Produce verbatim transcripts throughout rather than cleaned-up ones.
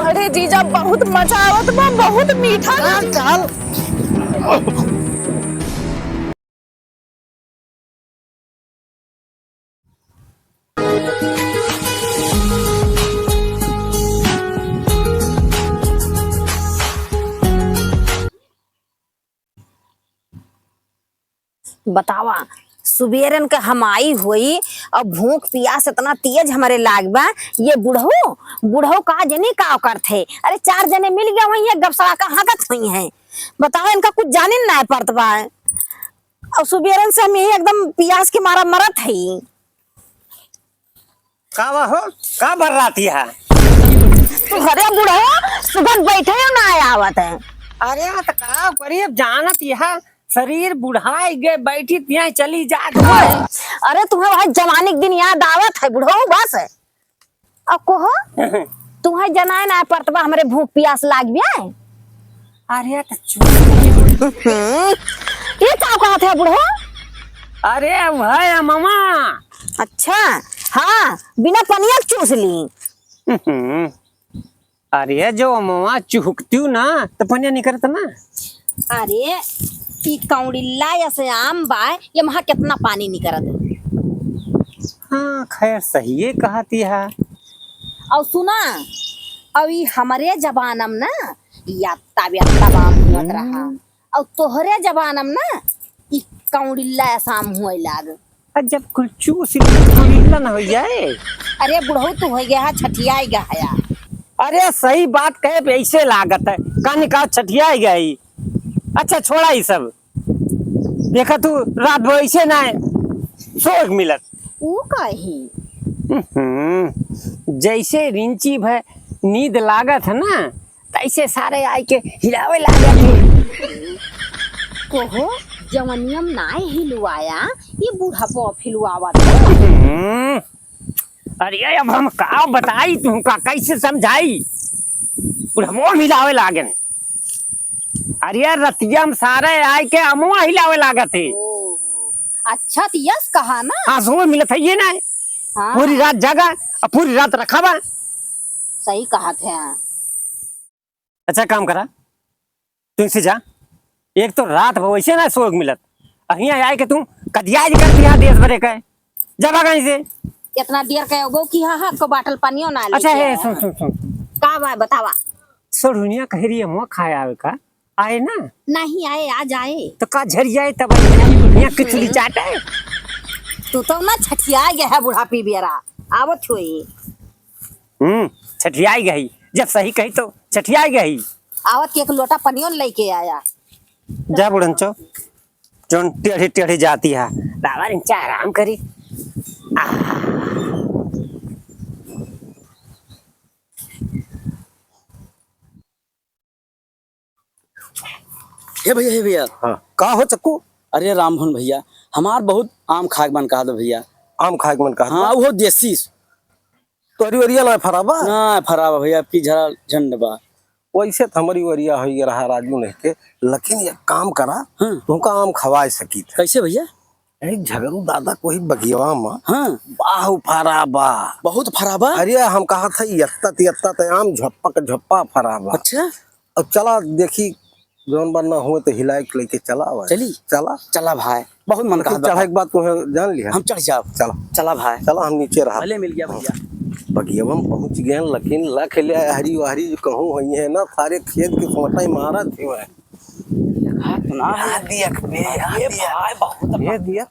अरे जीजा, बहुत मजा आवत बा, बहुत मीठा। चल, चल। बतावा, सुबेरन के हम आई होई और भूख पियास इतना तेज हमरे लाग बा। ये बुढ़ऊ, बुढ़ऊ का जनी का करत है? अरे, चार जने मिल गए होइहैं, गपसड़ा का हाँकत होइहैं। बतावा, इनका कुछ जानिन ना परत बा। और सुबेरन से हम यही एकदम पियास के मारा मरत है। का बा हो? का बर्रात है? अरे बुढ़ऊ, सुबह बैठे हो ना आवत है। अरे त का करी, अब जानत यह शरीर बुढ़ाई गए, बैठी तिहाँ चली जात है। अरे तुम्हें वह जवानी के दिन याद आवत है बुढ़ऊ, बस। अब कहो, तुम्हें जनाए ना परत बा, हमरे भूख पियास लाग गया है। अरे त चूस। हम्म, ये का कहत है बुढ़ऊ? अरे वह अमवा। अच्छा, हाँ, बिना पनिया के चूस ली। हम्म। अरे जो अमवा चुहकतिउ ना, त पनिया निकरत ना। अरे, ई कौड़िल्ला ऐसे आम बा, ये महा कितना पानी निकरत है। हाँ, खैर सहिए कहत है। और सुना, और ई हमरे जमाना में ना, यत्ता बेत्ता आम हुअत रहा। हम्म। और तोहरे जमाना में ना, ई कौड़िल्ला ऐसा आम हुए लाग। आ, जब कुल चूस ली, तो मिलना न हो जाए। अरे बुढ़ऊ, तू हो गया है, छठियाई गया है। अरे सही बात कहे पे ऐसे लागत है, कानी का छठियाई गई। अच्छा छोड़ा ई सब, देखा तू रात भर ऐसे ना है, सोग मिलत। ऊ काहे? हम्म, जैसे रिंची भय नींद लागत है ना, तैसे सारे आइके हिलावे लागत है। कोहो, जवनियम नाय हिलवाया, ये बुढ़ापो हिलवावत है। हम्म, अरे अब हम का बताई तुमका, कैसे समझाई? बुढ़ापो हिलावे लागन। अरे रतिया में सारे आइके अमवा हिलावे लागत है। ओहो, अच्छा त यस कहा ना। हाँ, सोए मिलत है ये ना। हाँ। पूरी रात जागा, अब पूरी रात रखा बा। सही कहत है। अच्छा काम करा, तू इनसे जा। एक तो रात भर वैसे ना सोग मिलत, अहिया आए के तू कदिया जी करती है देश भरे का। जा भागा इनसे। इतना देर के अबो की हा, हा, को बाटल पानियो ना अच्छा लेके है, आया। सुन, सुन, सुन। का बा, बतावा। सोढ़ुनिया कह रही है, मुँह खाए आवे का, आए ना? नहीं आए, आ जाए। तो का झरियाए तब आए? यहाँ की चुली चाटे? तू तो ना छठिया गया है बुढ़ापी बेरा, आवत होई। हम्म, छठियाई गई। जब सही कही तो छठियाई गई। आवत के एक लोटा पनियो लेके आया। जा बुढ़नचो, जौन टेढ़ी टेढ़ी जाती है। बाबा रिंचा आराम करी। आह। हे भैया, हे भैया। हाँ, का हो चक्कू? अरे रामधन भैया, हमार बहुत आम खाए के मन कहत बा भैया। आम खाए के मन कहत बा? हाँ, वो देसी। तोहरी ओरिया ना फरा बा? ना फरा बा भैया, अब की झरा झंड बा। वैसे तो हमारी ओरिया हो गया रहा राजू नहीं के, लेकिन एक काम करा, हाँ। तुमका आम खवाए सकी था। कैसे भैया? अरे झगरू दादा कोई बगियावा में हाँ। बाहु फरा बा। बहुत फरा बा? अरे हम कहा था यत्ता ते यत्ता ते आम झप्पा के झप्पा फरा बा। अच्छा। अब चला देखी जौन बार ना हुए तो हिलाए के लेके चला आवा। चली? चला। चला भाई, बहुत मन लेकिन कहत बा। चढ़े के बाद तुम्हें जान लिया। हम चढ़ जाओ। चला। चला भाई। चला हम नीचे रहा। भले मिल गया भैया। बगियावा में पहुँच गए, लेकिन लख ले हरी वहरी जो कहूँ हुई है ना, सारे खेत के सोटा ही मारा थे वह। देखा तो ना है। देख बे, अरे देख। भाई, बहुत ये दिया।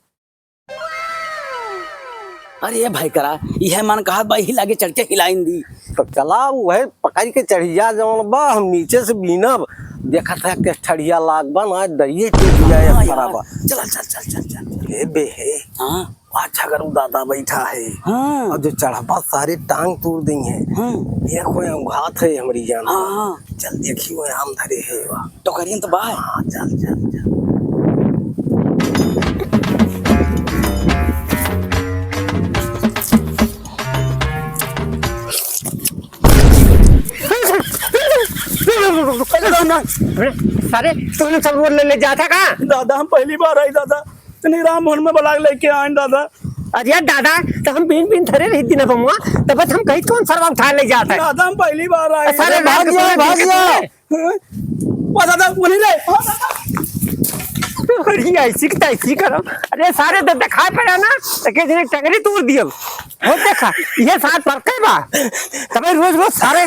अरे भाई करा, यह मन कहत बा, यही लागे चढ़ के हिलाइन दी। तो चला, वह पकड़ के चढ़िया जौन बा, हम नीचे से बीनब। देखा था के ठड़िया लाग बा, ना दरिये टूट जाए, हाँ यार। खराब बा। चला, चल, चल, चल, चल। हे बे हे। हाँ। अच्छा करू दादा बैठा है। हाँ। और जो चढ़बा सारे टांग तोड़ दी हैं। हाँ। ये कोई औकात है हमारी जान। हाँ, हाँ। चल देखी वो आम धरे है वा। टोकरियन तो बा। हाँ, चल, चल, चल। अरे, सारे, तूने सब रोड ले, ले जाता का? दादा, हम पहली बार आई दादा। तनी राम मोहन में बलाग लेके आए दादा। अरे यार दादा, तो हम बीन बीन धरे रही दिन बमुआ, तो बस हम कहीं कौन सरवा उठा ले जाता है। दादा, हम पहली बार आए। सारे अरे भाग गया, भाग गया। हाँ? ओ दादा, वो नहीं रहे। अरे ऐसी की तैसी करो। अरे सारे तो दिखाई पड़ा ना, तो के जने टंगरी तोड़ दियो। वो देखा, ये साथ पर के बा। तबे रोज रोज सारे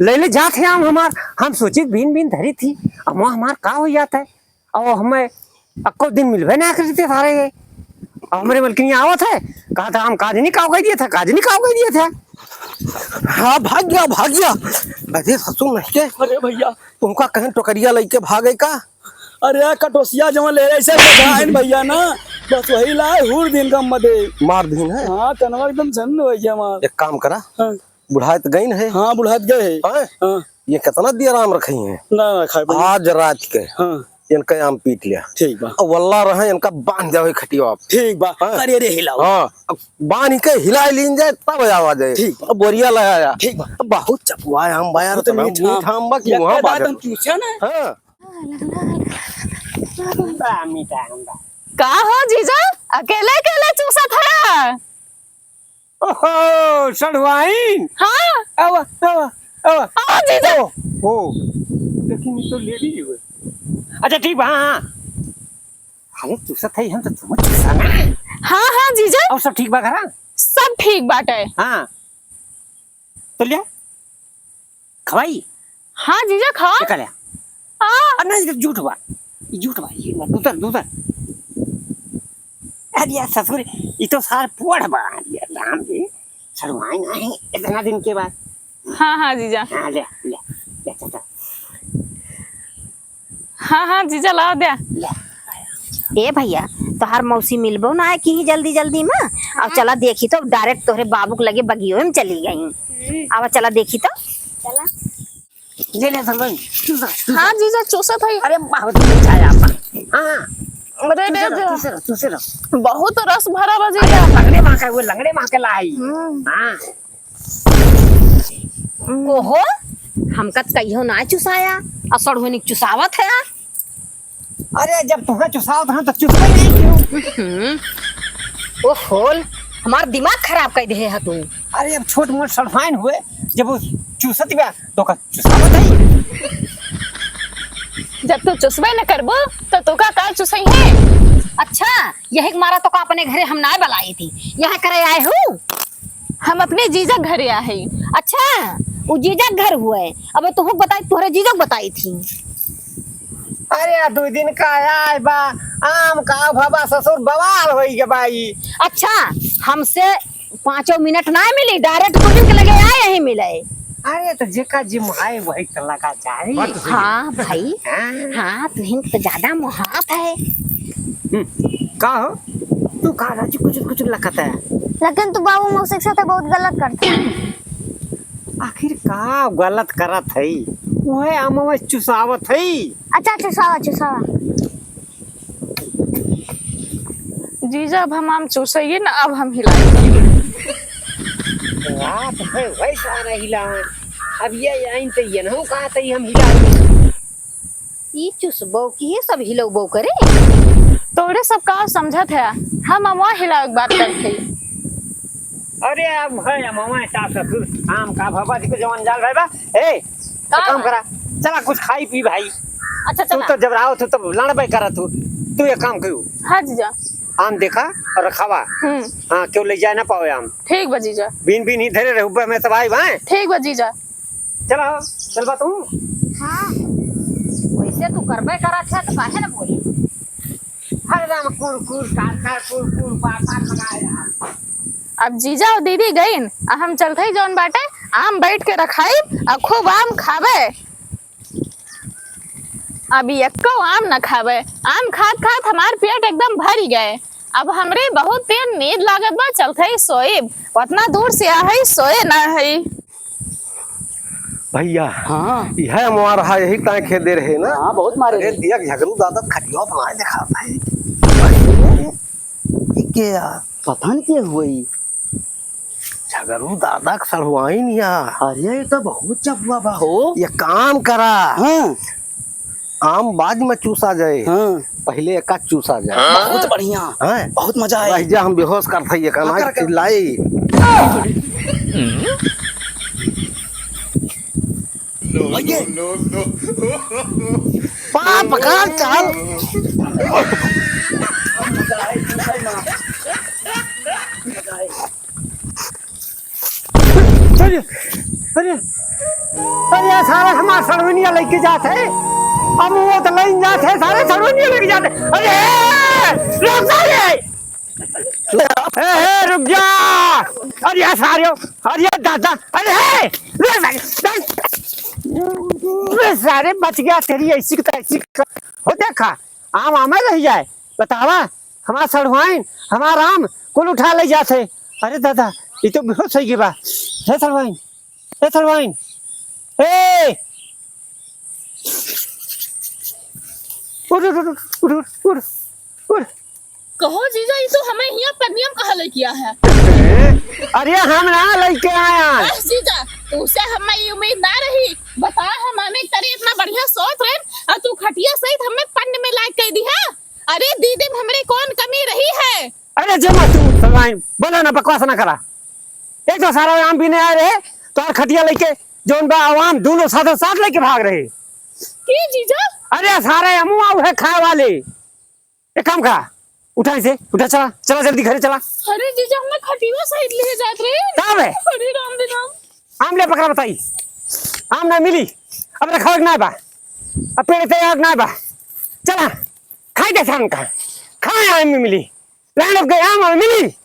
ले ले जात है आम हमार। हम सोची बीन बीन धरी थी, अब वो हमार का हो जाता है। और हमें अक्को दिन मिलबे ना करते सारे ये। और हमरे मलकिनी आवत है, कहा था हम काज नहीं काव कह दिया था, काज नहीं काव कह दिया था। हाँ, भाग गया, भाग गया। अरे ससुर नहीं के। अरे भैया। तुमका कहीं टोकरिया लेके भागे का? अरे कटोसिया जमा ले रहे से बधाइन भैया ना, बस वही लाए हुर दिन का मदे। मार दिन है। हाँ, कनवा एकदम झंड हो गया मार। एक काम करा। हाँ। बुढ़ात गई न है। हाँ, बुढ़ात गए है। हाँ? हाँ। ये कितना देर आम रखी हैं? ना, ना, खाए भाई। आज रात के हाँ। इनका आम पीट लिया। ठीक बा। और वल्ला रहे, इनका बांध जावे खटिया आप। ठीक बा। हाँ। अरे, अरे, हिलाओ। हाँ, अब बांध के हिला लीन जाए, तब आवा जाए। ठीक बा। अब बोरिया लगाया। ठीक बा। अब बहुत चपुआ है आम बा यार, बहुत इतना मीठा। मीठा आम बा कि यक्का वहाँ दांत बाजार। हम चूसा ना। हाँ। बड़ा मीठा आम बा। का हो जीजा, अकेले अकेले चूसत है? ओहो, सढ़ुआइन। हाँ। आवा, आवा, आवा। हाँ, जीजा। ओ, ओ। लेकिन ये तो लेडीज हुए। अच्छा, ठीक बा, हाँ, हाँ। अरे, चूसत है, हम तो तुम चूसा ना। हाँ, हाँ, जीजा। और सब ठीक बा घरा? सब ठीक बाटे। हाँ। तो लिया। खवाई? हाँ जीजा, खा। देखा ले। आ। आ, नहीं, तो झूठ बा। ई झूठ बा, ई झूठ बा। दूसर, दूसर। अरे यार ससुर, ई तो सार पोढ़ बा। अरे यार राम जी, शर्माए ना है इतना दिन के बाद। हाँ, हाँ जीजा। हाँ, ले, ले, ले, चल, चल। हाँ, हाँ जीजा, लाओ दे। ले। ए भैया, तोहार मौसी मिलबो ना है कि जल्दी जल्दी में। अब हाँ। चला देखी तो direct तोहरे बाबू के लगे बगियो में चली गई। हम्म। अब चला देखी तो। चला। ले ले, चल, चल, चूसा, चूसा। हाँ जीजा, चूसत है। अरे, बहुत मीठा है आपका। हाँ। अरे, चूसे दे रहो, दे। चूसे रहो, चूसे रहो। बहुत रस भरा बा अरे, जीजा। लंगड़े माँ का, वो लंगड़े माँ के लाई। हम्म। हाँ। ओहो, हमका त कहियो ना चुसाया, आ सड़हुनिक चुसावत है। अरे, जब तुम्हें चुसावत है, तो चुसबे नहीं क्यों? हम्म। ओहो, हमार दिमाग खराब कर दे है तू। अरे, अब छोट मोट सड़हुआइन हुए, जब वो चूसत बा, तो का चुसावत है? जब तू चुसबे न करबो, तो तू का काल चुसई है? अच्छा, यही के मारा तो का अपने घरे हम ना बलाई थी, यह करे आए हूँ। हम अपने जीजा घरे आए। अच्छा, उ जीजा घर हुए। अब तुहू बताई, तोहरे जीजा बताई थी। अरे, आ दो दिन का आए बा, आम का भवा ससुर बवाल होई गे बाई। अच्छा, हमसे पाँचों मिनट ना मिली, direct पुलिस के लगे आए यहीं मिले। अरे, तो जेका जिम आए वही तो लगा जाए। बात तो सही है। हाँ भाई। हाँ। हाँ, तुहिन तो ज्यादा मोहात है। हम्म, का हो? तू का राजू कुचुर कुचुर लकत है? लेकिन तू बाबू मौसी के साथ बहुत गलत करता है। आखिर का गलत करत है? वह आमवा चुसावत है। अच्छा, चुसावा, चुसावा। जीजा, अब हम आम चूसइए ना, अब हम हिलाई। रात भर वही सारा हिलावे। अब ये आइन तो ये नहु कहा तई हम हिलाई। ई चुसबो की ये सब हिलौबो करे। तोहरे सब का समझत है, हम अमवा हिलावे के बात करत हई। अरे अब है अमवा सास ससुर, आम का भवा जी को जवान जाल भाई बा। ए, का काम बा? करा, चला कुछ खाई पी भाई। अच्छा, तू चला। तो जब रहो तू तब लड़बे करा तू। तू एक काम करू। हाँ जीजा। आम देखा और रखावा। हम्म। हाँ, क्यों ले जाए ना पावे आम। ठीक बा जीजा। बीन बीन ही धरे रहू, मैं सब आई भाई। ठीक बा जीजा। चला, चल बा तू। हाँ। वैसे तू करबे करा था तो काहे ना बोले? हरे राम कुर कुर कार कार कुर कुर बार बार लगाए रहा। अब जीजा और दीदी गईन, आ हम चलत हई जौन बाटे, आम बैठ के रखाई, आ खूब आम खाबे। अब एक्को आम न खाबे, आम खात खात हमार पेट एकदम भरी गए। अब हमरे बहुत तेज नींद लागत बा, चलत हई सोइब, उतना दूर से आ हई, सोए ना हई। भैया, हाँ। यह अमवा रहा, यही ताए खेदे रहे ना। हाँ, बहुत मारे अरे रहे। दिया झगरू दादा खटिया बनाए देखा भाई। ये क्या यार? पता नहीं क्या हुआ ये। झगरू दादा के सड़वाइन या। अरे, ये तो बहुत चपुआ बा हो। ये काम करा। हाँ। आम बाद में चूसा जाए। हाँ। पहिले एका चूसा जाए। बहुत बढ़िया। हैं? बहुत मजा आए। रह जा, हम बेहोश करत हई, एका हाँ, ना कर, कर। चिल्लाई। भैया। पा, पकड़, चल। अरे, अरे, अरे, सारे हमार सड़वनिया लेके जात है। अब वो तो लेन जात है, सारे सड़वनिया लेके जात है। अरे, रुक सारे। ए, ए, रुक जा। अरे, सारे, अरे, दादा, अरे, ए, रुक सारे, अरे, सारे बच गया तेरी ऐसी की तैसी। हो देखा, आम आमे रह जाए। बतावा, हमार सड़वाइन, हमार आम कुल उठा ले जात है। अरे दादा, ई तो बेहोश होइ गई बा। हे सड़वाइन, हे सड़वाइन, ए! उठ, उठ, उठ। कहो जीजा, ई तो हमें हियां पनियम कहा लेके आया है। अरे हम ना लेके आया। बस जीजा, तुमसे हमें ये उम्मीद ना रही। बता, हम आने करे इतना बढ़िया सोच रहे, और तू खटिया सहित हमें पन्न में लायक कह दी है। अरे दीदी में हमरे कौन कमी रही है? अरे जे मत तू सड़वाइन, बोला ना, बकवास ना करा। एक तो सारा आम बीने आए रहे, तो और खटिया लेके जौन बा आम दोनों साथ साथ लेके भाग रहे। की जीजा? अरे सारे अमुआ उहे खाए वाले। एक काम करा, उठा इसे, उठा, चला, चला जल्दी घरे चला। अरे जीजा, हमने खटिया सहित लिए जात रहे। का बे? अरे राम रे राम। आम ले पकड़ा बताई, आम ना मिली, अब रखा ना बा, अब पेड़ पे आग ना बा, चला, खाई दे शाम का, खाए आम में मिली, लाइन अब गए आम में मिली।